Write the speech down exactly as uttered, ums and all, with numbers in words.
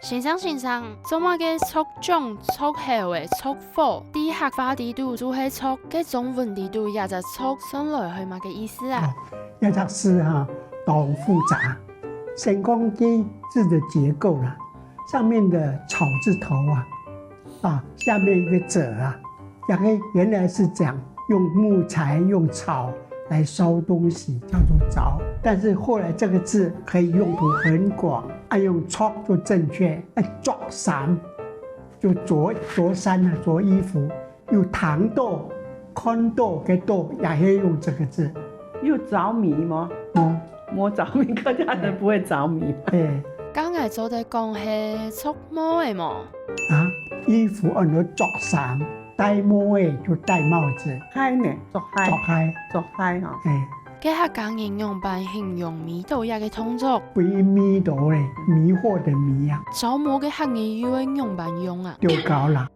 先生，先生，做麼个著踵、著後仔、著火，在客話裡肚就係著，該中文裡肚這隻著算來係麼个意思啊？這隻字哈，當複雜。先講該字的結構啦，上面的草字頭啊，啊，下面一個者啊，這個原來是講用木材、用草來燒東西，叫做著。但是後來這個字可以用途很廣，愛用著就正確，愛著衫，就著、著衫啊，著衣服，有聽著、看著个著，也係用這個字。有著迷無？無。無著迷，客家人不會著迷。欸。該𠊎做得講係著帽仔無？啊，衣服安到著衫，戴帽仔就戴帽子。鞋呢？著鞋。著鞋。著鞋哈。欸。該客家人仰般形容迷倒這個動作？分人迷倒咧，迷惑的迷啊。著帽个客語又愛仰般用啊？丟高啦。